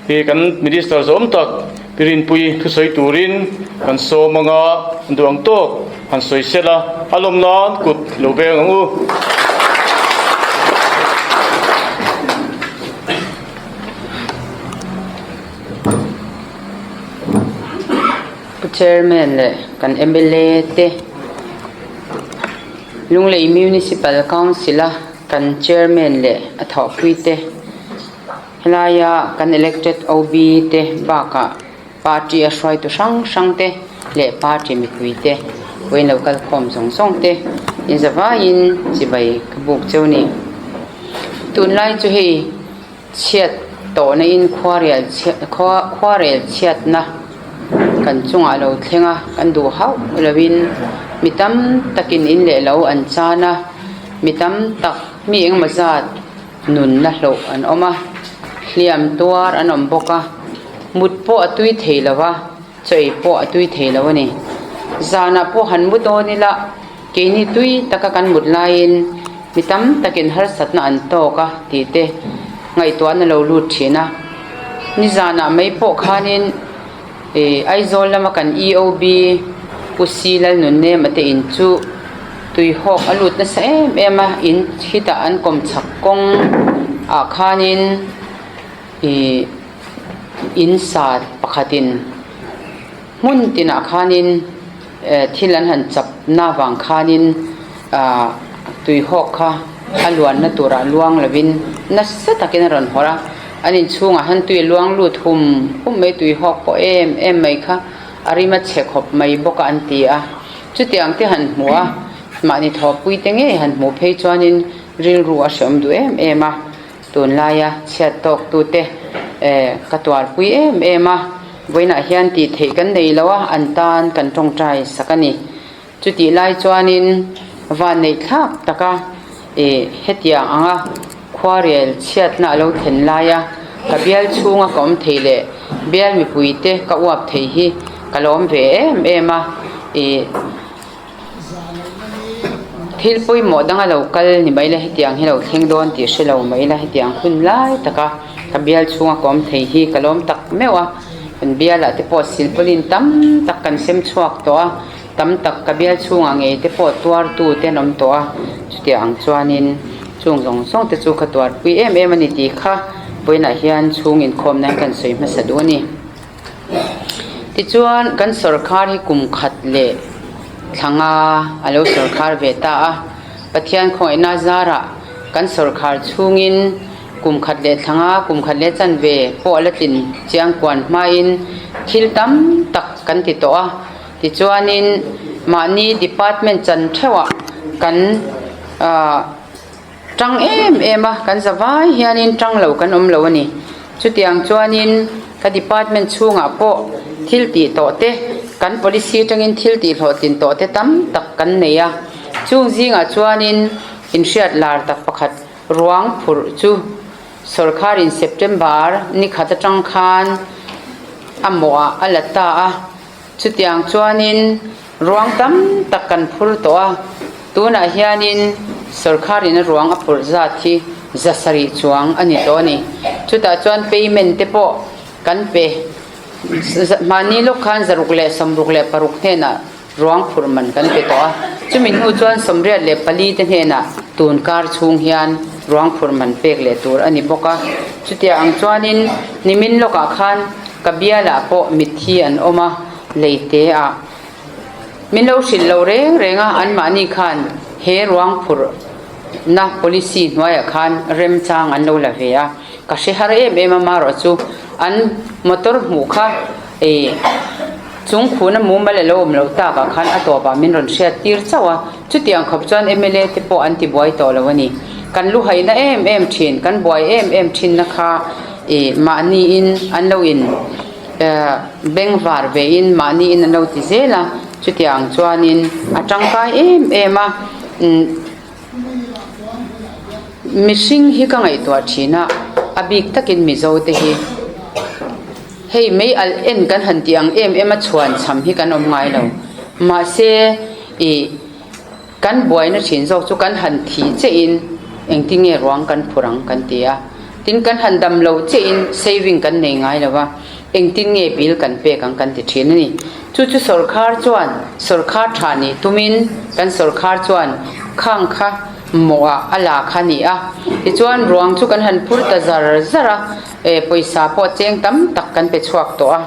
Hi kan Minister zawm tak Pi Rinpuii thusawi turin kan sawm anga duh ang tawk han sawi sel a, a lawm nan kut lo veng ang u. Pu Chairman leh kan mla te Lunglei Municipal Council a kan Chairman leh a thawhpui te Helaia kan elected OB te bakah party a hruaitu hrang hrang te leh party mipui te vawiin lo kal khawm zawng zawng te inzavaiin chibai ka buk cheu ni. Tunlai chu hei chhiat tawhna in khuarel khuarel chhiatna kan chungah lo thleng a, kan duh hauh loin mi tam takin in leh lo an chan a, mi tam tak mi engemaw zat Nunna hlauh an awm a, hliam tuar an awm bawk a, mut pawh a tui thei lo va, chawi pawh a tui thei lo a ni. Zanah pawh han mu dawn ila, keini tui taka kan mut laiin mi tam takin harsatna an tawk a tih te ngaihtuahna lo lut thin a. Nizanah mai pawh khanin Aizawl lama kan EOB Pu Si Lalnunnem a te in chu tuihawk a lut nasa em em a, in hitah an kawm chhak kawng ah khanin ih in sa pakhatin hmun tinah khanin eh thil an han chap na vang khanin ah tuihawk kha a luanna turah luang lovin nasa takin a rawn hawrh a, an inchhungah hian tui a luang lut hum hum mai tuihawk pawh em em mai kha a rim a chhe khawp mai bawk a an ti a, chutiang te han hmuh a mahni thawhpui te ngei han hmuh phei chuanin rilru a hreawm duh em em a, tunlaia chhiat tawk tute eh ka tuarpui em em a, vawiinah hian tih theih kan nei lo a an tan kan tawngtai sak a ni. Chutih lai chuanin vanneih thlak taka ih hetiang anga khuarel chhiatna a lo thlen laia ka bial chhunga ka awm thei leh bial mipuite ka uap thei hi ka lawm ve em em a, ih thil pawimawh danga lo kal ni mai la hetiang hi lo thleng dawn tih hre lo mai la hetiang hun lai taka ka bial chhunga ka awm thei hi ka lawm tak meuh a, kan bialah te pawh silpawlin tam tak kan sem chhuak tawh a. Tam tak ka bial chhungah ngei te pawh tuartu te an awm tawh a, chutiang ang chuanin chung zawng zawng te chu ka tuarpui em em a ni tih kha vawiinah hian chhung inkhawm nan kan sawi hmasa duh a ni. Tichuan kan sawrkhar hi kum khat leh thla nga a lo sawrkhar ve ta a, Pathian khawngaihna zarah kan sawrkhar chhungin kum khat leh thla nga, kum khat leh chanve pawh a la tlin chiang kuan hmain thil tam tak kan ti tawh a. Tichuanin mahni department chan theuhah kan tang em em a, kan zavai hianin tang lo kan awm lo a ni. Chutiang chuanin ka department chhungah pawh thil tih tawh te, kan policy atangin thil tih hlawhtlin tawh te tam tak kan nei a. Chung zingah chuanin inhriat lar tak pakhat ruang phurh chu sawrkharin September ni khat atang khan a mawhah a la ta a. Chutiang chuanin ruang tam tak kan phur tawh a, tunah hianin sawrkharin a ruang a phurh zat hi za sarih chuang a ni tawh a ni. Chutah chuan payment te pawh kan pe mahni lawk khan zaruk leh 66 hnenah ruang phurh man kan pe tawh a, chumi hnu chuan 84 te hnenah tun kar chhung hian ruang phurh man pek leh tur a ni bawk a. Chutiang ang chuanin nimin lawkah khan Ka bialah pawh mitthi an awm a, leite ah min lo hrilh lo reng reng a, anmahni khan he ruang phurh na policy hnuaiah khan remchang an lo la ve a, ka hre har em em a marawh chu an motor hmuh kha ih chung khuna mumal a lo awm loh takah khan a tawpah min rawn hriat tir chauh a, chutiang khawp chuan mla te pawh an ti buai tawh lo a ni, kan lu haihna em em thin, kan buai em em thin na kha. Ih mahniin an lo in bengvar vein mahniin an lo ti zel a, chutiang chuanin a tangkai em em a, mihring hi ka ngaihtuah thin a, a bik takin Mizo te hi hei mei alh en kan han tih ang em em a chhuan cham hi kan awm ngai lo, mahse ih Kan buaina thin zawk chu kan han thih che in engtin nge ruang kan phur ang kan ti a. Tin, kan han dam lo chiahin saving kan nei ngai lo va, engtin nge bill kan pek ang kan ti thin a ni. Chu chu sawrkhar chuan sawrkhar tha nih tumin kan sawrkhar chuan khang kha mawhah a la kha a ni a. Tichuan ruang chu kan han phur ta zar zar a, pawisa pawh cheng tam tak kan pe chhuak tawh a.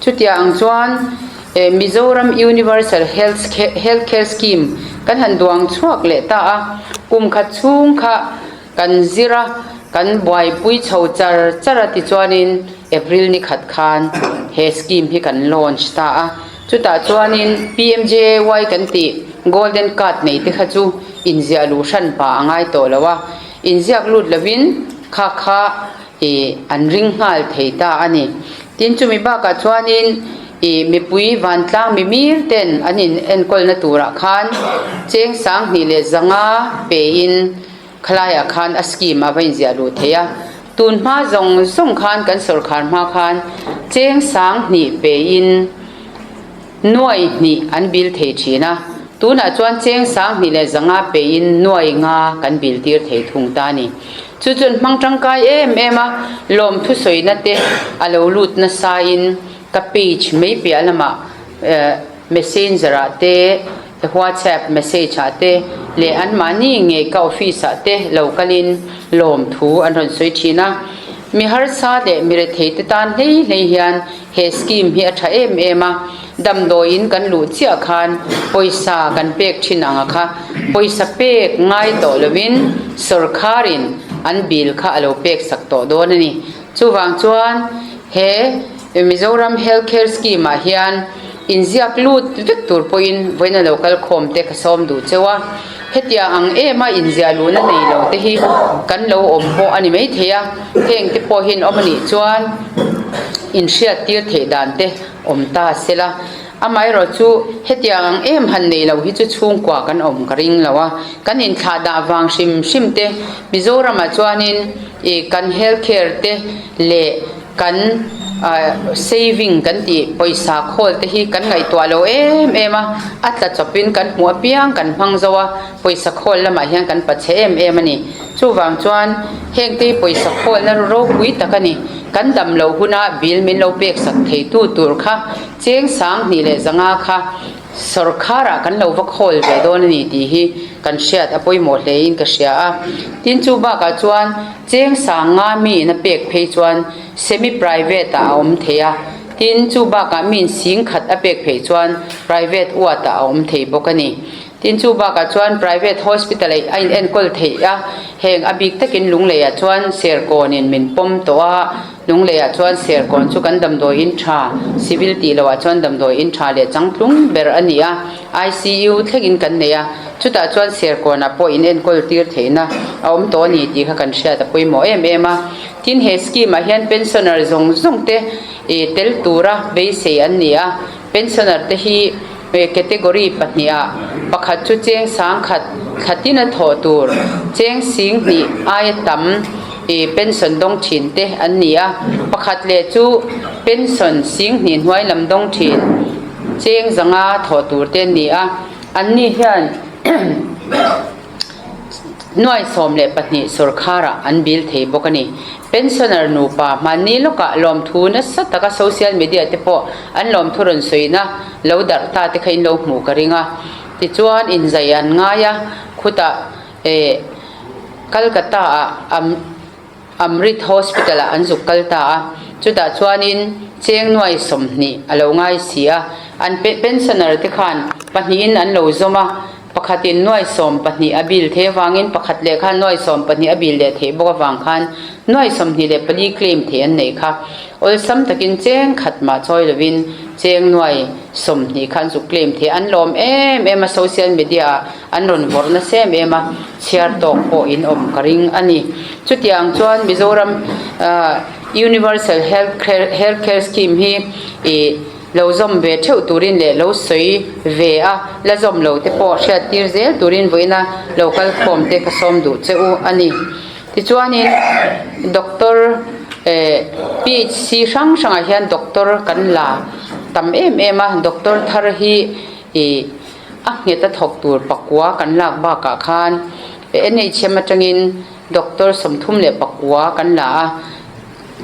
Chutiang ang chuan Mizoram Universal Health Care Scheme kan han duang chhuak leh ta a, kum khat chhung kha kan zir a, kan buaipui chho char char a tichuanin April ni khat khan he scheme hi kan launch ta a. Chutah chuanin PMJAY kan tih Golden Card nei te kha chu inziah luh hran pah a ngai tawh lo a, inziak lut lovin kha kha ih an ring nghal thei ta a ni. Tin chumi bakah chuanin ih mipui vantlang mimir ten an in enkawlna turah khan cheng sanghnih leh zanga pein khalaiah khan a scheme a va inziah luh thei a. Tun hma zawng zawng khan kan sawrkhar hma khan cheng sanghnih pein Nuai hnih an bil thei thin a, tunah chuan cheng 2000 leh 500 pein nuai nga kan bil tir thei thung ta a ni. Chu chuan hmang tangkai em em a, lawmthu sawina te a lo lut nasain ka page mai piah lamah messenger ah te, whatsapp message ah te leh anmahni ngei ka office ah te lo kalin lawmthu an rawn sawi thin a. Mi harsa leh mi rethei te tan hlei hlei hian He scheme hi a tha em em a, damdawiin kan luh chiah khan pawisa kan pek thin ang a kha, pawisa pek ngai tawh lovin sawrkharin an bill kha a lo pek sak tawh dawn a ni. Chuvang chuan he Mizoram Health Care Scheme ah hian inziak lut vek tur pawhin vawiin a lo kal khawm te ka sawm duh cheu a, hetiang ang em a inziah luhna nei lo te hi kan lo awm pawh a ni maithei a. Heng te pawh hian awm a nih chuan inhriat tir theih dan te awm ta se la, amaherawh chu hetiang ang em han nei lo hi chu chhungkua kan awm ka ring lo a, kan inthlah dah vang hrim hrim te Mizoramah chuanin ih kan health care te leh kan saving kan tih pawisa khawl te hi kan ngaihtuah lo em em a, a tla chawpin kan hmuh apiang kan hmang zo a, pawisa khawl lamah hian kan pachhe em em a ni. Chuvang chuan hengte hi pawisa khawlna ropui tak a ni. Kan dam loh huna bill min lo pek sak theitu tur kha cheng 2005 kha sawrkharah kan lo va khawl ve dawn a ni tih hi kan hriat a pawimawh hlein ka hria a. Tin chu bakah chuan cheng 50 miin a pek phei chuan semi private ah a awm thei a. Tin chu bakah miin 10,000 a pek phei chuan private ward ah a awm thei bawk a ni. Tin chu bakah chuan private hospital ah a in enkawl theih a, heng a bik takin Lungleiah chuan Serkawnin min pawm tawh a, Lungleiah chuan Serkawn chu kan damdawi in tha, civil tih loh ah chuan damdawi in tha leh changtlung ber a ni a, ICU thlengin kan nei a, chutah chuan Serkawnah pawh in enkawl tir theihna a awm tawh a ni tih kha kan hriat a pawimawh em em a. Tin he scheme ah hian pensioner zawng zawng te tel tura beisei an ni a, pensioner te hi Category pahniha pakhat chu cheng 10,000 thla tin a thawh tur, cheng 20,000 aia tam pension dawng thin te an ni a, pakhat leh chu pension 20,000 hnuai lam dawng thin, cheng 500 thawh tur te an ni a, anni hian Nuai 12 sawrkharah an bil thei bawk a ni. Pensioner nupa hmanni lawkah lawmthu nasa taka social media te pawh an lawmthu rawn sawina lo darh ta te kha in lo hmuh ka ring a. Tichuan inzai an ngai a, khutah eh Calcutta ah Amrit Hospital ah an zuk kal ta a, chutah chuanin cheng nuai 20 a lo ngai si a, an pensioner te khan pahnihin an lo zawm a, pakhatin nuai 12 a bill thei avangin pakhat leh khan nuai 12 a bill leh theih bawk avang khan nuai 24 claim theih an neih kha. Awlsam takin cheng khat mah chawi lovin cheng nuai 20 kha an zuk claim theih an lawm em em a, social media ah an rawn vawrh nasa em em a, chhiar tawk pawh in awm ka ring a ni. Chutiang chuan Mizoram Universal Health Health Care Scheme hi ih lo zawm ve theuh turin leh lo sawi ve a, la zawm lo te pawh hriat tir zel turin vawiina lo kal khawm te ka sawm duh che u a ni. Tichuanin Doctor eh PHC hrang hrangah hian Doctor kan la tam em em a, Doctor thar hi ih A nghet a thawk tur pakua kan lak bakah khan NHM atangin Doctor 39 kan la a,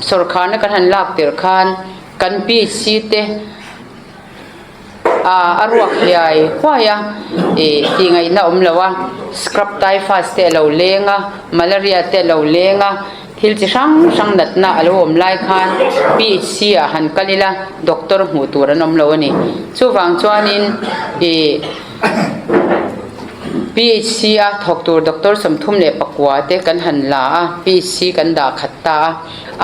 sawrkharna kan han lak tirh khan kan PHC te a ruak hiai huai a, ih tih ngaihna awm lo a, scrub typhus te a lo leng a, malaria te a lo leng a, thil chi hrang hrang natna a lo awm lai khan PHC ah han kal ila doctor hmuh tur an awm lo a ni. Chuvang chuanin ih. PHC a thawk tur doctor 39 te kan han la a, PHC kan dah khat ta a.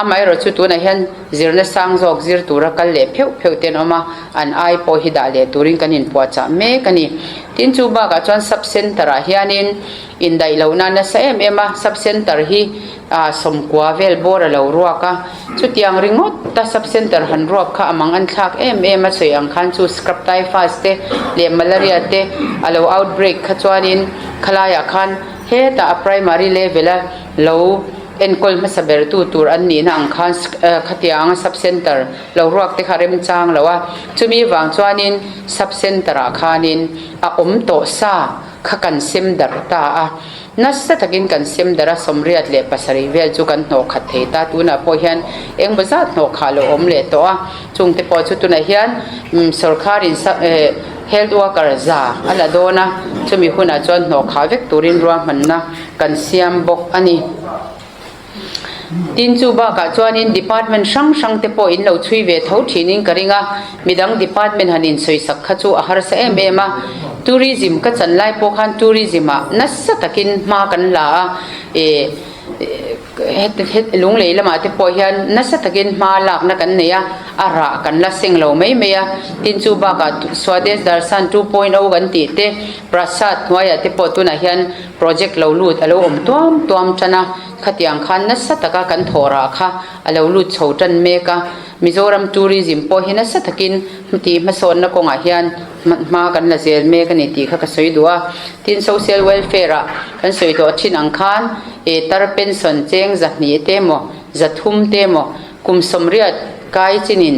Amaherawh chu tunah hian zirna sang zawk zir tura kal leh pheuh pheuh te an awm a, an ai pawh hi dah leh turin kan inpuahchah mek a ni. Tin chu bakah chuan sub centre ah hianin indaih lohna a nasa em em a, sub centre hi 90 vel bawr a lo ruak a, Chutiang ringawt ta sub centre han ruak kha a mang an thlak em em a sawi ang khan chu scrub typhus te leh malaria te a lo outbreak kha chuanin khalaiah khan hetah a primary level a lo enkawl hmasa ber tu tur an nihna ang khan khatiang a sub centre lo ruak te kha remchang lo a, chumi vang chuanin sub centre ah khanin a awm tawh sa kha kan sem darh ta a. Nasa takin kan sem darh a, 87 vel chu kan hnawh khat thei ta. Tunah pawh hian engmaw zat hnawh khah lo awm leh tawh a, chungte pawh chu tunah hian sawrkharin health worker za a la dawn a, chumi hunah chuan hnawh khah vek turin ruahmanna kan siam bawk a ni. Tin chu bakah chuanin department hrang hrang te pawh in lo chhui ve tho thinin ka ring a, midang department han insawisak kha chu a harsa em em a. Tourism ka chan lai pawh khan tourism ah nasa takin hma kan la a, eh lunglei lamah te pawh hian nasa takin hma lakna kan nei a, a rah kan la seng lo mai mai a. Tin chu bakah Swadesh Darshan 2.0 kan tih te, Prasad hnuaiah te pawh tunah hian project lo lut a lo awm tuam tuam tan a. Khatiang khan nasa taka kan thawhrah kha a lo lut chho tan mek a, Mizoram tourism pawh hi nasa takin tih hmasawnna kawngah hian hma kan la zel mek a ni tih kha ka sawi duh a. Tin, social welfare ah kan sawi tawh thin ang khan e tar pension cheng 200 te emaw, 300 te emaw, kum 80 kai chinin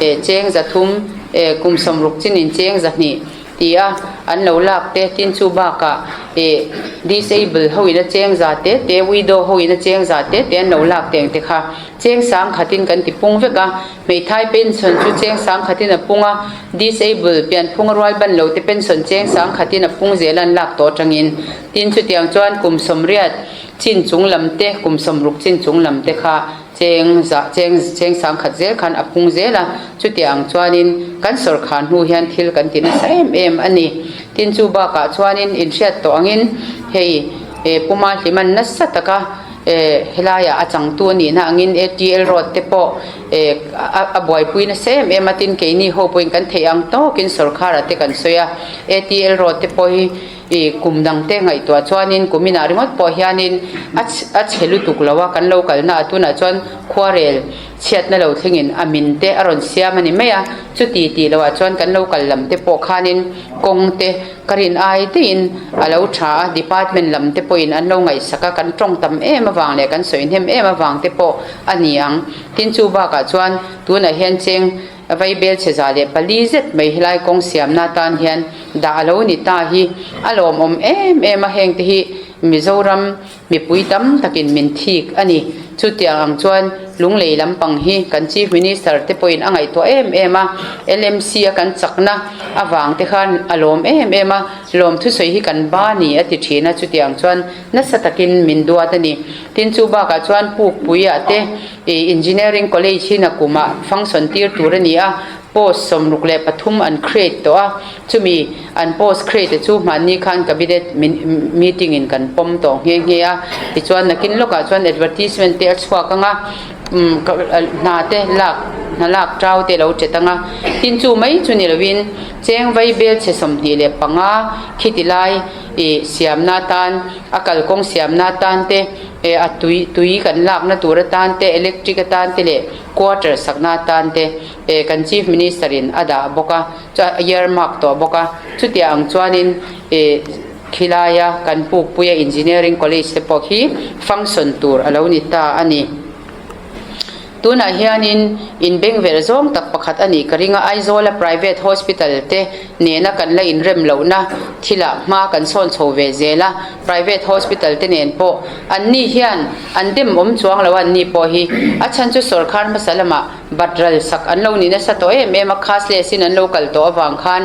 e cheng 300, e kum 60 chinin cheng 200, ti a an lo lak te tin chu bakah ih disable ho in a cheng za te te widow ho in a cheng za te te an lo lak teng te kha cheng sang khatin kan ti pung vek a hmeithai pension chu cheng sang khatin a pung a disable pianphung a rual ban lo te pension cheng sang khatin a pung zel an lak tawh atangin tin chutiang chuan kum 80 chin chung lam te kum 60 chin chung lam te kha Cheng zah cheng cheng sangkhat zel khan a pung zel a, chutiang chuanin kan sawrkhar hnu hian thil kan ti nasa em em a ni. Tin chu bakah chuanin inhriat tawh angin hei e Puma Hliman nasa taka e helaiah a changtu a nihna angin ATL road te pawh e a buaipui nasa em em a, tin keini ho pawhin kan theih ang tawkin sawrkharah te kan sawi a, ATL road te pawh hi I kum dang te ngaihtuah chuanin kum inah ringawt pawh hianin a a chhe lutuk lo a, kan lo kalna ah tunah chuan khuarel chhiatna lo thlengin a min te a rawn siam a ni mai a, chuti tih loh ah chuan kan lo kal lam te pawh khanin kawng te ka rin ai daihin a lo tha a, department lam te pawhin an lo ngaihsak a, kan tawng tam em avang leh kan sawi hnem em avang te pawh a ni ang. Tin chu bakah chuan tunah hian cheng Vaibel chhe 104 zet mai helai kawng siamna atan hian dah a lo ni ta hi a lawmawm em em a, hengte hi Mizoram mipui tam takin min thik a ni. Chutiang ang chuan Lunglei lampang hi kan Chief Minister te pawhin a ngaihtuah em em a, LMC a kan chakna avang te khan a lawm em em a, lawm thusawi hi kan ba ni a ti thin a, chutiang chuan nasa takin min duat a ni. Tin chu bakah chuan Pukpuiah te Ih Engineering College hi nakumah function tir tur a ni a, post 63 an create tawh a, chumi an post create te chu hmanni khan cabinet meeting in kan pawm tawh nghe nghe a, tichuan nakin lawkah chuan advertisement te a chhuak ang a, hna te lak hna lak tau te lo tet ang a, tin chu mai chu ni lovin cheng vai bel chhe 25 khiti lai ih siamna atan a kalkawng siamna atan te Eh a tui tui kan lakna tur atan te, electric atan te leh quarter sakna atan te eh kan chief minister in a dah bawk a, chuan a earmark tawh bawk a, chutiang ang chuanin eh khilaia kan pukpuia engineering college te pawh khi function tur a lo ni ta a ni. Tunah hianin in bengverh zawng tak pakhat a nih ka ring a, Aizawla private hospital te nena kan la inrem lohna thilah hma kan sawn chho ve zel a, private hospital te nen pawh anni hian an dem awm chuang lo a anni pawh hi a chhan chu sawrkhar hmasa lamah bat ral sak an lo ni nasa tawh em em a, cashless in an lo kal tawh avang khan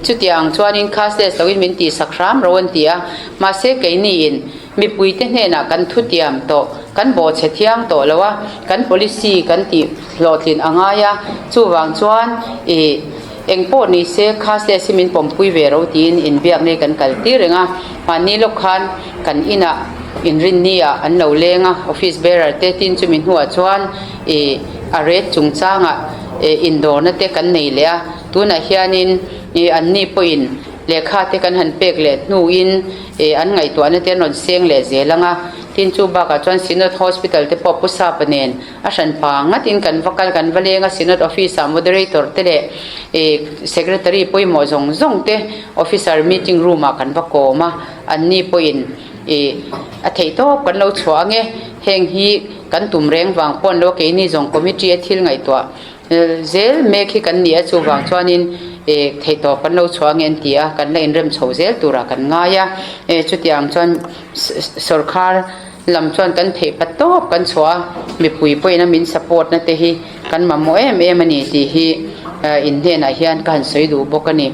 chutiang chuanin cashless loin min tihsak hram ro an ti a, mahse keini in. Mipuite hnenah kan thutiam tawh, kan bawhchhe thiang tawh lo a, kan policy kan tih hlawhtlin a ngai a, chuvang chuan ih eng pawh ni se cashless hi min pawmpui ve ro tiin inbiak nei kan kal tir reng a, mahni lawk khan kan inah inrinni ah an lo leng a, office bearer te tin chumi hnuah chuan ih a rate chungchangah ih indawrna te kan nei leh a, tunah hianin ih anni pawhin lehkha te kan han pek leh hnuin Eh an ngaihtuahna te an rawn seng leh zel ang a, tin chu bakah chuan Synod Hospital te pawh Pu Sapa nen a hran pa ngatin kan va kal kan va leng a, Synod Office ah Moderator te leh eh Secretary pawimawh zawng zawng te Officer meeting room ah kan va kawm a, anni pawhin eh a theih tawp kan lo chhuah ang e, heng hi kan tum reng vang pawh an lo keini zawng Committee a thil ngaihtuah Zel mek hi kan ni a, chuvang chuanin eh theihtawp kan lo chhuah ange an ti a, kan la inrem chho zel turah kan ngai a, eh chutiang chuan sawrkhar lam chuan kan theih pat tawp kan chhuah a, mipui pawhin a min support na te hi kan mamawh em em a ni tih hi in hnenah hian ka han sawi duh bawk a ni.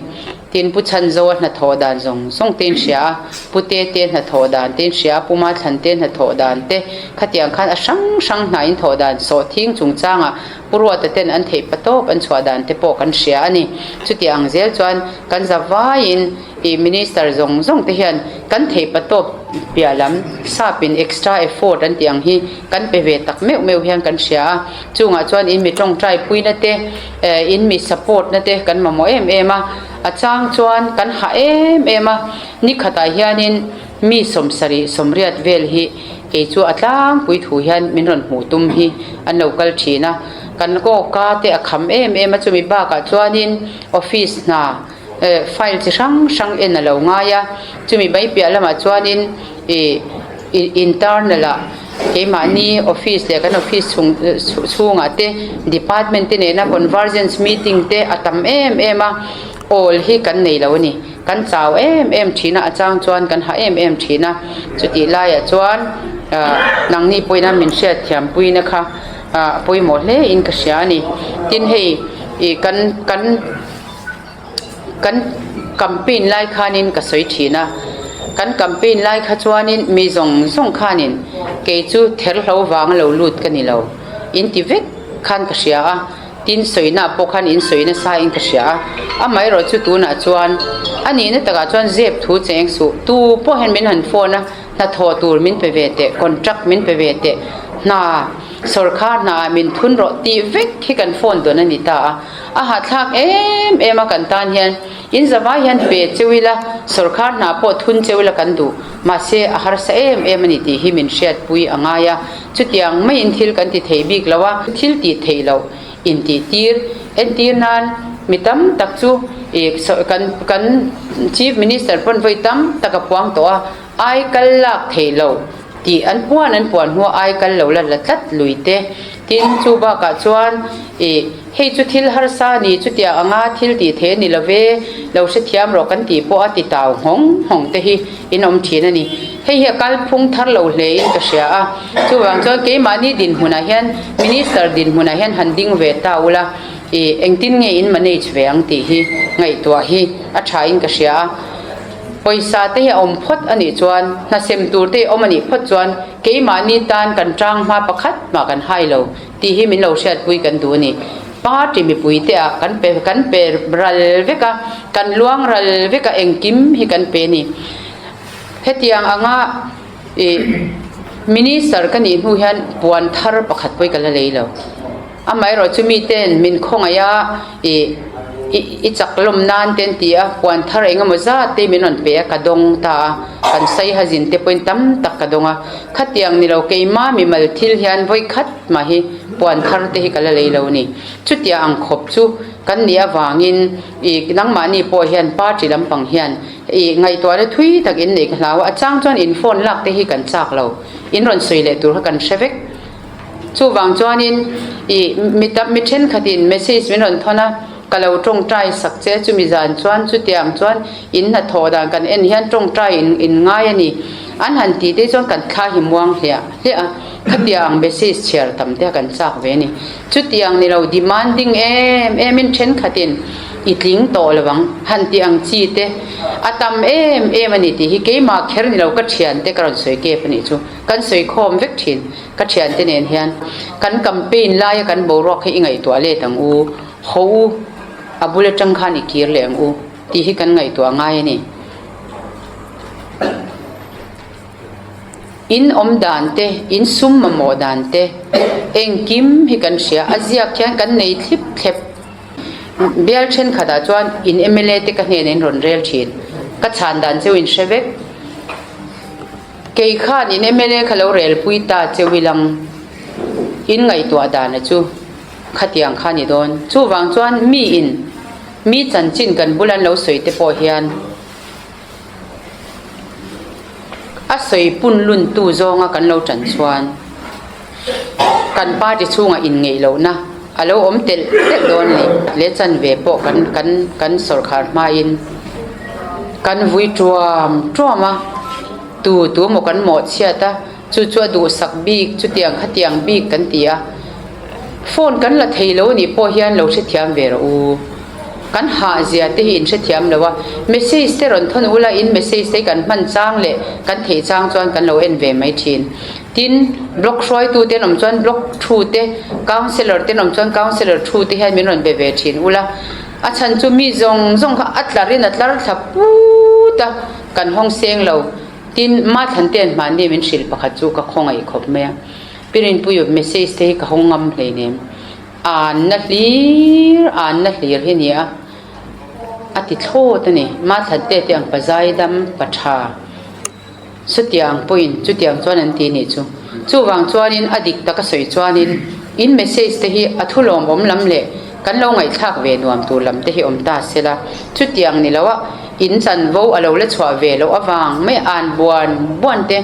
Tin, Pu Chhanzoa hnathawh dan zawng zawng te in hria a, Pu Tete hnathawh dan te in hria a, Pu Mathlan te hnathawh dan te, khatiang khan a hrang hrang hna in thawh dan sawhthing chungchangah Pu Ruata ten an theih patawp an chhuah dan te pawh kan hria a ni. Chuti ang zel chuan kan za vaiin ih Minister zawng zawng te hian kan theih patawp piah lam sap in extra effort an tih ang hi kan pe ve tak meuh meuh hian kan hria a. Chungah chuan in mi tawngtai puina te, in mi support na te kan mamawh em em a, a chang chuan kan hah em em a, nikhatah hianin mi sawmsarih sawmriat vel hi kei chu a tlangpui thu hian min rawn hmuh tum hi an lo kal thin a, kan kawka te a kham em em a, chumi bakah chuanin office hna file chi hrang hrang en a lo ngai a, chumi mai piah lamah chuanin ih internal ah keimahni office leh kan office chhung chhungah te department te nena convergence meeting te a tam em em a, awl hi kan nei lo a ni, kan chau em em thin a, a chang chuan kan hah em em thin a, chutih laiah chuan ah nangni pawhin a min hriatthiam puina kha ah a pawimawh hle in ka hria a ni, tin hei ih kan kan. Kan campaign lai khanin ka sawi thin a, kan campaign lai kha chuanin mi zawng zawng khanin kei chu therhlo vanga lo lut ka ni lo in ti vek khan ka hria a, tin sawina pawh khan in sawi nasa in ka hria a, amaherawh chu tunah chuan a nihna takah chuan zep thu cheng suh tu pawh hian min han phone a, hnathawh tur min pe ve teh, contract min pe ve teh, hna sawrkhar hnaah min thun rawh tih vek hi kan phone dawn a ni ta a. A hahthlak em em a kan tan hian in zavai hian pe cheu ila sawrkhar hna pawh thun cheu ila kan duh mahse a harsa em em a ni tih hi min hriatpui a ngai a, chutiang maiin thil kan ti thei bik lo a, thil tih theih loh intih tir entir nan mi tam tak chu ih kan kan Chief Minister pawn vawi tam tak a puang tawh a, ai kal lak theih loh tih an puan an puan hnuah ai kal lo la la tlat lui te tin chu bakah chuan ih hei chu thil harsa a ni chutiang anga thil tih theih a ni lo ve lo hrethiam rawh kan tih pawh a ti tau nghawng nghawng te hi in awm thin a ni hei hi a kalphung thar lo hle in ka hria a chuvang chuan keimahni dinhmunah hian minister dinhmunah hian han ding ve ta ula ih engtin nge in manage ve ang tih hi ngaihtuah hi a tha in ka hria a. Pawisa te hi a awm phawt a nih chuan, hna sem tur te hi awm a nih phawt chuan keimahni tan kan tang hma pakhat mah kan hai lo tih hi min lo hriatpui kan duh a ni. Party mipui te ah kan pe kan pe ral vek a, kan luang ral vek a engkim hi kan pe a ni. Hetiang anga ih Minister ka nih hnu hian puan thar pakhat pawh hi ka la lei lo. Amaherawh chu miten min khawngaih a, ih i chak lawm nan te an ti a, puan thar eng emaw zat te min rawn pe a, ka dawng ta a, kan saiha zin te pawhin tam tak ka dawng a, khatiang ni lo keima mimal thil hian vawi khat mah hi puan thar te hi ka la lei lo a ni. Chutiang ang khawp chu kan nih avangin ih nangmahni pawh hian party lampang hian ih ngaihtuahna thui tak in neih ka hlau a, a chang chuan in phone lak te hi kan chak lo, in rawn sawi leh tur kha kan hre vek. Chuvang chuanin ih mi tam mi thenkhatin message min rawn thawn a, ka lo tawngtai sak che a, chumi zan chuan chutiang chuan in hnathawh dan kan en hian tawngtai in in ngai a ni. An han tih te chuan kan thla hi muang hliah hliah a, khatiang message chhiar tam te kan chak ve a ni. Chutiang ni lo demanding em em in thenkhatin i tling tawh lo ang han tih ang chi te a tam em em a ni tih hi keimah kher ni lo ka thiante ka rawn sawi kep a nih chu kan sawi khawm vek thin ka thiante nen hian kan campaign laia kan boruak hi i ngaihtuah let ang u haw u a bul atang khan i kir leh ang u tih hi kan ngaihtuah ngai a ni. In awm dan te, in sum mamawh dan te, engkim hi kan hria. A ziak hian kan nei thlip thlep. Bial thenkhatah chuan in mla te ka hnenah in rawn rel thin. Ka chhan dan cheu in hre vek. Kei khan in mla kha lo rel pui ta cheu ilang in ngaihtuah dana chu khatiang kha ni dawn. Chuvang chuan mi in mi chanchin kan bul an lo sawi te pawh hian. A sawi pun lun tu zawnga kan lo tan chuan kan party chhungah inngeih lohna a lo awm telh telh dawn a ni. Leh chanve pawh kan kan kan sawrkhar hmain kan vui tuam tuam a, tu tu emaw kan mawhchhiat a, chu chu a duhsak bik chutiang khatiang bik kan ti a, phone kan la thei lo a nih pawh hian lo hrethiam ve rawh u. Kan hah zia te hi in hrethiam lo a, message te rawn thawn ula in message te hi kan hman chang leh kan theih chang chuan kan lo en ve mai thin. Tin, block hruaitu te an awm chuan block thu te, councillor te an awm chuan councillor thu te hian min rawn be ve thin ula. A chhan chu mi zawng zawng kha a tlar in a tlar thla put a, kan hawng seng lo. Tin, Mathlan te an hmanni min hrilh pakhat chu ka khawngaih khawp mai a, Pi Rinpuia message te hi ka hawng ngam hleinem. Anna hlir, anna hlir hi nia a ti thlawt a ni. Mathlan te te ang pa zaidam, pa tha chutiang pawhin chutiang chuan an ti nih chu. Chuvang chuanin a dik taka sawi chuanin in message te hi a thu lawmawm lam leh kan lo ngaihthlak ve nuam tur lam te hi awm ta se la. Chutiang ni loa in chanvo a lo la chhuah ve loh avang mai an buan buan te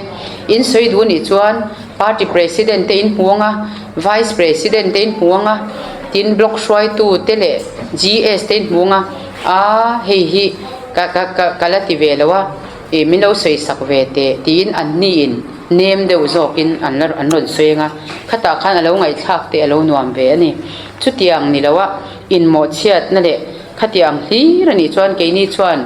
in sawi duh nih chuan Party President te in hmuang a, Vice President te in hmuang a, tin Block hruaitu te leh GS te in hmuang a, aa hei hi ka ka ka ka la ti ve lo a, ih min lo sawi sak ve teh tiin an ni in nem deuh zawk in an la an rawn sawi ang a, khatah khan a lo ngaihthlak te a lo nuam ve a ni. Chutiang ni lo a inmawhchhiatna leh khatiang hlir a nih chuan keini chuan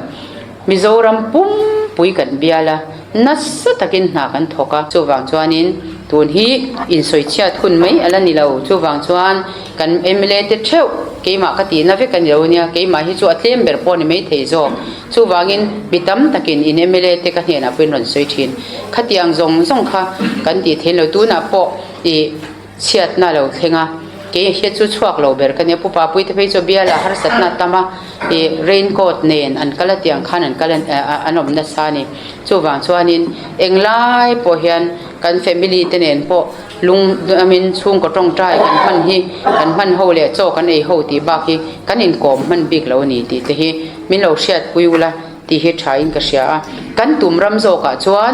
Mizoram pumpui kan bial a, nasa takin hna kan thawk a, chuvang chuanin tun hi insawichhiat hun mai a la ni lo, chuvang chuan kan mla te theuh keimah ka tihna vek a ni lo nia, keimah hi chu a tlem ber pawh a ni maithei zawk, chuvangin mi tam takin in mla te ka hnenah pawhin rawn sawi thin, khatiang zawng zawng kha kan tih theih lo, tunah pawh ih. Chhiatna lo thleng a, kei hi chu chhuak lo ber ka nia, Pu Papuite phei chu biala harsatna a tam a, ih rain coat nen an kal a tiang khan an kal an awm nasa a ni. Chuvang chuanin englai pawh hian kan family te nen pawh lung amin chhungkaw tawngtai kan hman hi kan hman ho leh chaw kan ei ho tih bak hi kan inkawm hman bik lo a ni tih te hi min lo hriatpui ula tih hi tha in ka hria a. Kan tum ram zawkah chuan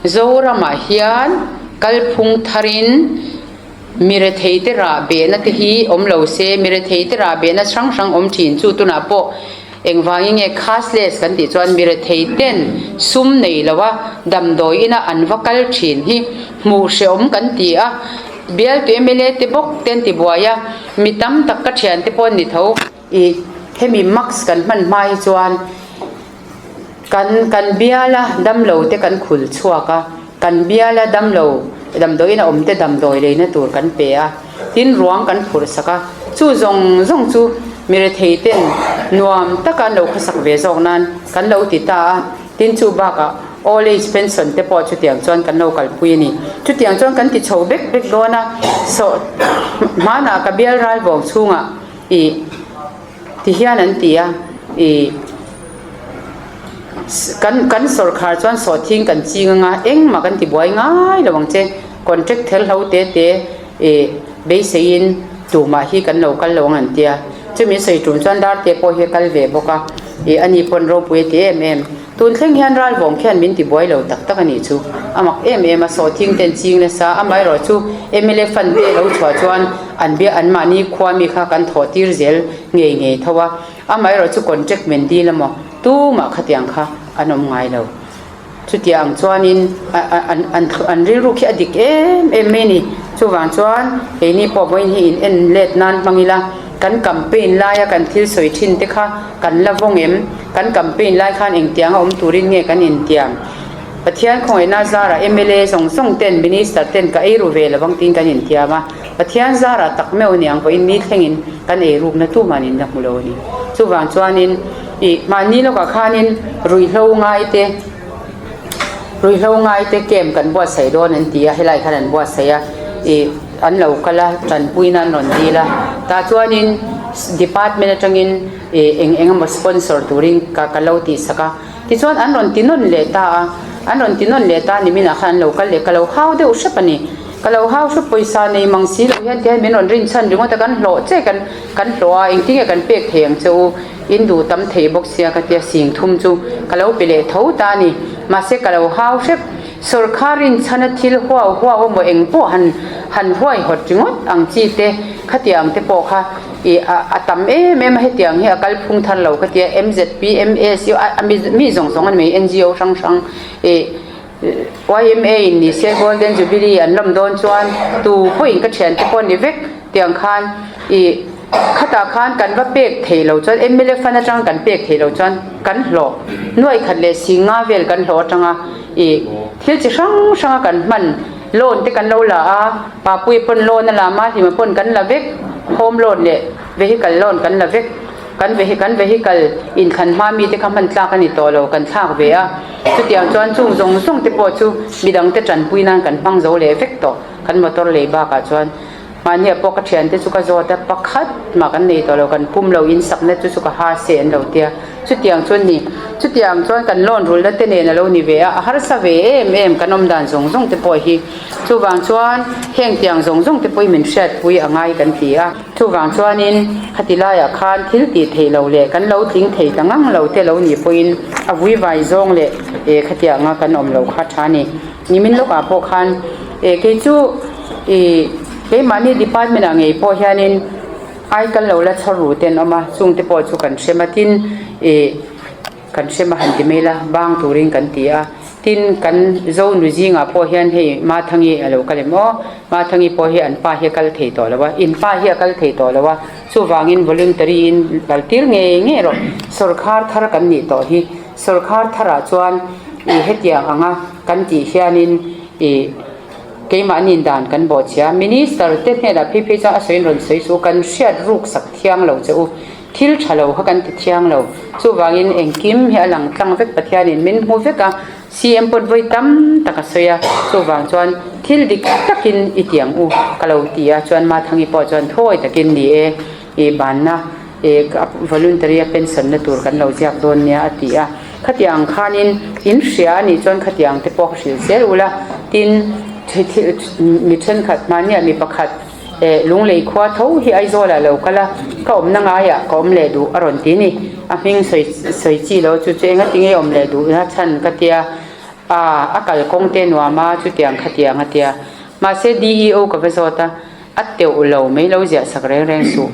Zoramah hian kalphung tharin mi retheite rah behna te hi awm lo se, mi retheite rah behna hrang hrang awm thin chu tunah pawh engvangin nge cashless kan tih chuan mi retheiten sum nei lo a damdawi ina an va kal thin hi hmuh hrehawm kan ti a, bialtu mla te bawk te an ti buai a, mi tam tak ka thiante pawh an ni tho. I hemi mask kan hman hma hi chuan kan kan biala damlo te kan khul chhuak a, kan biala damlo damdawiin a awm te damdawi leina tur kan pe a, tin ruang kan phurh sak a, chu zawng zawng chu mi rethei ten nuam taka an lo khawsak ve zawk nan kan lo ti ta a, tin chu bakah old age pension te pawh chutiang chuan kan lo kalpui a ni. Chutiang chuan kan ti chho vek vek dawn a, sawh hmanah ka bial ral vawng chhungah. Ih ti hian an ti a, ih kan kan sawrkhar chuan sawhthing kan ching anga engmah kan ti buai ngai lo ang che, contract ther hlo te te ih beiseiin tumah hi kan lo kal lo ang an ti a, chumi sawi tum chuan dar te pawh hi a kal ve bawk a. Ih ani pawn ropui a ti em em. Tun thleng hian ralvawng khian min ti buai lo tak tak a nih chu. A mak em em a, sawhthing ten ching nasa, amaherawh chu mla fund te lo chhuah chuan an bia an mahni khua mi kha kan thawh tir zel ngei ngei tho a, amaherawh chu contract men dil emaw tumah khatiang kha an awm ngai lo. Chutia ang chuanin an rilru khi a dik em em mai a ni. Chuvang chuan keini pawh vawiin hi in en let nan hmang ila, kan campaign laia kan thil sawi thin te kha kan la vawng em? Kan campaign lai khan engtianga awm turin nge kan intiam? Pathian khawngaihna zarah mla zawng zawng ten, minister ten ka ei ru ve lovang tiin kan intiam a. Pathian zarah tak meuh a ni ang vawiin mi thlengin kan ei rukna tuman in la hmu lo a ni. Chuvang chuanin ih mahni lawkah khanin ruihhlo ngai te ruihhlo ngai te camp kan buatsaih dawn an ti a, helai khan an buatsaih a ih an lo kal a tanpuina an rawn dil a tah chuanin department atangin ih eng eng emaw sponsor turin ka ka lo tihsak a tichuan an rawn ti nawn leh ta a an rawn ti nawn leh ta a niminah khan an lo kal leh ka lo hau deuh hrep a ni. Ka lo hau hrup pawisa nei mang si lo hian tihian min rawn rin chhan ringawt a kan hlawh che kan kan hlawh a engtin nge kan pek thei ang che u in duh tam thei bawk sia ka tia sing thum chu ka lo pe leh tho ta a ni mahse ka lo hau hrep sawrkhar rin chhan a thil huau huau emaw eng pawh han han huai hawt ringawt ang chi te khatiang te pawh kha ih a a tam em em a hetiang hi a kal phung thar lo ka tia mzp msu a mi zawng zawng a ni mai ngo hrang hrang ih. Yma in ni se Golden Jubilee an lawm dawn chuan tu pawhin ka thiante pawh ni vek tiang khan ih khatah khan kan va pek thei lo chuan mla fund atang kan pek thei lo chuan kan hlawh nuai khat leh si nga vel kan hlawh atanga ih thil chi hrang hranga kan hman loan te kan lo la a Papuia pawn loan a la Mahlima pawn kan la vek home loan leh vehicle loan kan la vek. Kan vehi kan vehicle inthlan hma mite kha hman tlak a ni tawh lo, kan thlak ve a. Chutiang chuan chung zawng zawng te pawh chu midangte tanpui nan kan hmang zo leh vek tawh. Kan motor lei bakah chuan mahniah pawh ka thiante chu ka zawt a, pakhat mah kan nei tawh lo, kan pum lo insakna chu chu ka ha se an lo tia. Chutiang chuan ni, chutiang chuan kan loan rulna te nen a lo ni ve a, a harsa ve em em kan awm dan zawng zawng te pawh hi. Chuvang chuan heng tiang zawng zawng te pawh hi min hriatpui a ngai kan ti a. Chuvang chuanin khati laiah khan thil tih theih lo leh kan lo tling thei ta ngang lo te lo nih pawhin a vuivai zawng leh eh khatianga kan awm lo kha tha a ni. Nimin lawkah pawh khan eh kei chu ih keimahni department ah ngei pawh hianin aikal lo la chhawr ru te an awm a, chungte pawh chu kan hrem a tin ih Kan hrem a han ti mai la, bang turin kan ti a. Tin, kan Zonu zingah pawh hian hei Mathangi a lo kal em aw? Mathangi pawh hi an pa hi a kal thei tawh lo a, in pa hi a kal thei tawh lo a, chuvangin voluntary in kal tir ngei ngei rawh. Sawrkhar thar kan nih tawh hi, sawrkhar tharah chuan ih hetiang anga kan tih hianin ih keimahni dan kan bawhchhia. Minister te hnenah phei phei chuan a sawiin rawn sawi suh u, kan hriat ruk sak thiang lo che u. Thil tha lo kha kan ti thiang lo. Chuvangin engkim hi a lang tlang vek Pathianin min hmu vek a, CM pawt vawi tam tak a sawi a, chuvang chuan thil dik takin i ti ang u ka lo ti a, chuan Mathangi pawh chuan thawi takin ni e, i banna i voluntary a pension na tur kan lo ziak dawn nia a ti a. Khatiang khanin in hria a nih chuan khatiang te pawh ka hrilh zel ula, tin mi thenkhat mahniah mi pakhat, Eh, Lunglei khua tho hi Aizawlah lo kal a, ka awmna ngaiah ka awm leh duh a rawn ti ni. A hming sawi sawi chi lo chu chu enga tinge awm leh duh na chhan ka tia, a a kal kawng te nuam a chutiang khatiang a tia. Mahse DEO ka va zawt a, a teuh lo mai lo ziah sak reng reng suh.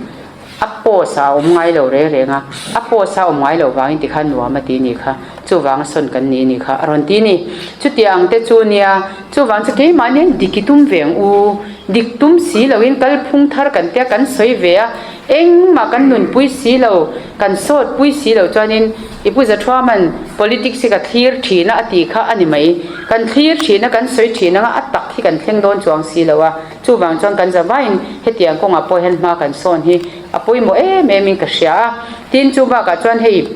A post ah a awm ngai lo reng reng a, a post a awm ngai loh vangin tikhan nuam a ti ni kha, chuvang a sawn kan ni ni kha a rawn ti ni. Chutiang te chu nia, chuvang chu keimahni hian dik i tum ve ang u, dik tum si loin kalphung thar kan tia kan sawi ve a, engmah kan nunpui si lo, kan sawtpui si lo chuanin i pu Zathuaman politics hi ka thlir thin a a tih kha a ni mai, kan thlir thin a kan sawi thin anga a tak hi kan thleng dawn chuang si lo a. Chuvang chuan kan zavaiin hetiang kawngah pawh hian hma kan sawn hi a pawimawh em em in ka hria a. Tin, chu bakah chuan hei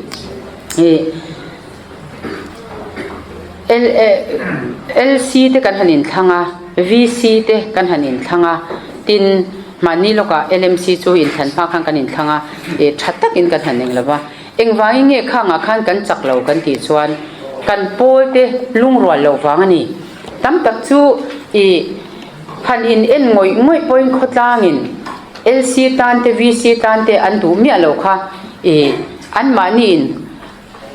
ih LC te kan han inthlang a, VC te kan han inthlang a, tin mahni lawkah LMC chu inthlan hma khan kan inthlang a, ih tha takin kan han eng lo va. Engvangin nge khangah khan kan chak lo kan tih chuan kan pawl te lungrual loh vang a ni. Tam tak chu ih han in en ngawih ngawih pawhin khawtlangin LC tan te VC tan te an duh miah lo kha ih anmahniin.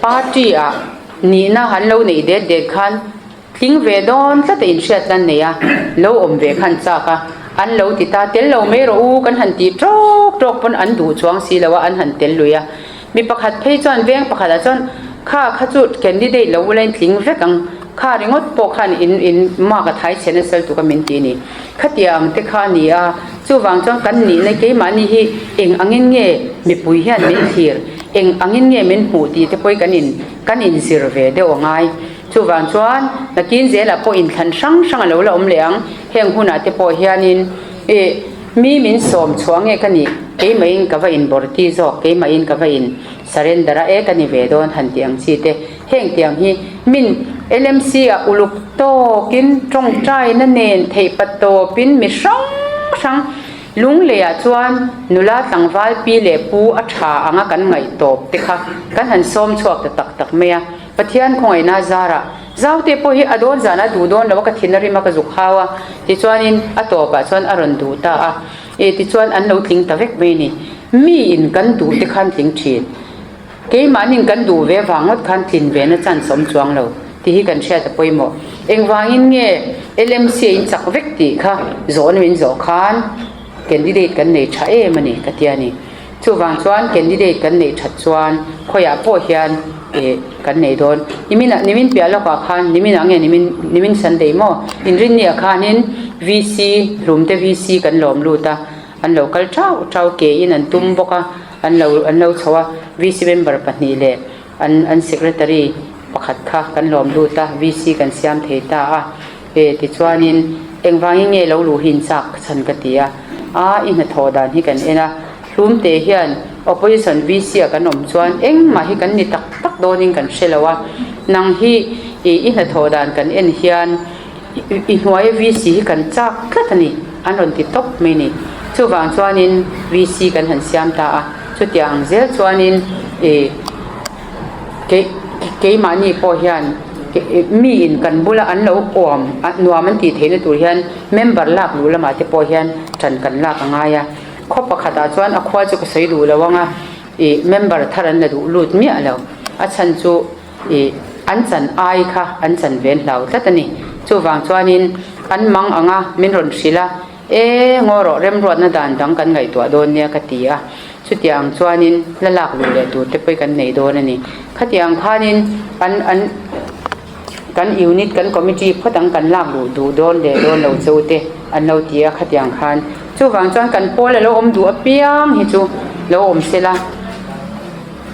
Party ah nihna an lo neih det det khan tling ve dawn tlat a inhriat lan nei a, lo awm ve khan chak a, an lo ti ta tel lo mai rawh u kan han tih tawk tawk pawn an duh chuang si lo a, an han tel lui a. Mi pakhat phei chuan veng pakhatah chuan kha kha chu candidate lo ula in tling vek ang, kha ringawt pawh khan in in mark a thai chhe nasa lutuk a min ti a ni. Khatia ang te kha a ni a, chuvang chuan kan nihna keimahni hi eng angin nge mipui hian min thlir, eng angin nge min hmuh tih te pawh hi kan in kan inzir ve deuh a ngai. Chuvang chuan nakin zelah pawh inthlan hrang hrang a lo la awm leh ang, heng hunah te pawh hianin ih mi min sawm chhuah nge ka nih, keimahin ka va inbawrti zawk, keimahin ka va in surrender a e ka ni ve dawn han tih ang chi te, heng tiang hi min LMC ah uluk tawkin tawngtaina nen theih pat tawpin mi hrang hrang Lungleiah chuan nula tlangval pi leh pu a tha anga kan ngaih tawp te kha kan han sawm chhuak ta tak tak mai a. Pathian khawngaihna zarah Zaute pawh hi a dawn zan a duh dawn lo a, ka thin a rim a, ka zuk hau a, tichuanin a tawpah chuan a rawn duh ta a, e tichuan an lo tling ta vek mai a ni. Mi in kan duh te khan tling thin, keimahnin kan duh ve vang ngawt khan tlin ve na chance awm chuang lo tih hi kan hriat a pawimawh. Engvangin nge LMC a in chak vek tih kha zawhna min zawh khan candidate kan nei tha em a ni ka ti a ni. Chuvang chuan candidate kan neih that chuan khawiah pawh hian ih kan nei dawn. Niminah nimin piah lawkah khan niminah nge nimin nimin Sunday maw inrinniah khanin VC hlumte VC kan lawm lut a, an lo kal thau thau kein an tum bawk a, an lo an lo chho a, VC member pahnih leh an an secretary pakhat kha kan lawm lut a, VC kan siam thei ta a. E tichuanin engvangin nge lo luh hi in chak chhan ka ti a, a i hnathawh dan hi kan en a, hlumte hian opposition VC ah kan awm chuan engmah hi kan ni tak tak dawnin kan hre lo a, nang hi i i hnathawh dan kan en hian i hnuaia VC hi kan chak tlat a ni an rawn ti tawp mai ni. Chuvang chuanin VC kan han siam ta a, chutiang ang zel chuanin i. Keimahni pawh hian miin kan bula an lo awm nuam an tih theihna tur hian member lak luh lamah te pawh hian ṭan kan lak a ngai a. Khaw pakhatah chuan a khua chu ka sawi duh lo ang a, ih member thar an la duh lut miah lo. A chhan chu ih an chan ai kha an chan ven hlau tlat a ni. Chuvang chuanin an mang ang a, min rawn hrilh a. E, ngaw rawh, remruatna dan dang kan ngaihtuah dawn nia ka ti a. Chutiang chuanin la lak luh leh tur te pawh kan nei dawn a ni. Khatiang khanin an an kan unit kan committee phawt ang kan lak luh duh dawn leh dawn lo cheu te an lo ti a khatiang khan. Chuvang chuan kan pawl a lo awm duh apiang hi chu lo awm se la.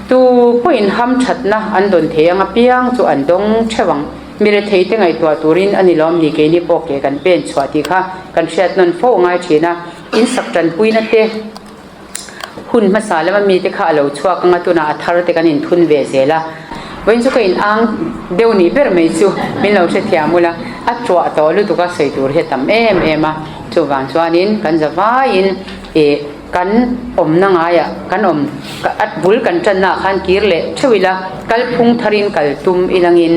Tu pawhin hamthatna an dawn thei ang apiang chu an dawng theuh ang. Mi rethei te ngaihtuah turin a ni lawm ni keini pawh ke kan pen chhuah tih kha kan hriat nawn fo a ngai thin a, in sak tanpuina te hun hmasa lama mite kha a lo chhuak anga tunah a thar te kan inthun ve zel a, vawiin chu ka in ang deuh nih ber mai chu min lo hrethiam ula, a tuah tawh lutuk a sawi tur hi a tam em em a, chuvang chuanin kan za vaiin ih kan awmna ngaiah kan awm a bul kan tanna ah khan kir leh theuh ila, kalphung tharin kal tum ilangin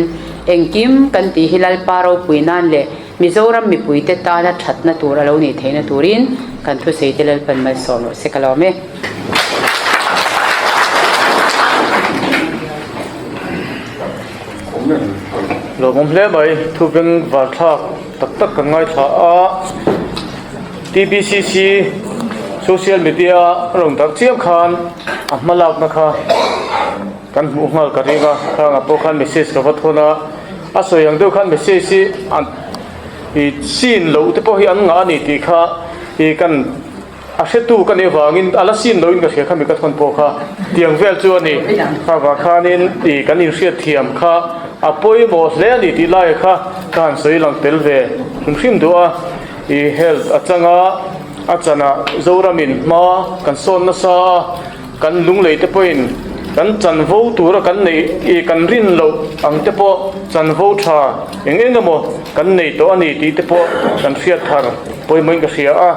engkim kan tih hi Lalpa ropui nan leh Mizoram mipuite tana thatna tur a lo nih theihna turin kan thusaite Lalpan malsawm rawh se ka lawm e. Lawmawm hle mai, thu beng varthlak tak tak kan ngaithla a. TBCC social media a rawn darh chiam khan a hma lakna kha kan hmuh nghal ka ring a, khangah pawh khan message ka va thawn a, a sawi ang deuh khan message hi an ih sin loh te pawh hi an ngah a ni tih kha ih kan a hretu ka nih avangin a la sin lohin ka hria kha mi ka thawn pawh kha tiang vel chu a ni. Khavah khanin ih kan inhriat thiam kha a pawimawh hle a ni tih lai kha ka han sawi lang tel ve hrim hrim duh a. I health a chang a, a chanah Zoramin hma kan sawn nasa a, kan lunglei te pawhin kan chanvo tura kan neih i kan rin loh ang te pawh chanvo tha eng eng emaw kan nei tawh a ni tih te pawh kan hriat thar pawimawhin ka hria a.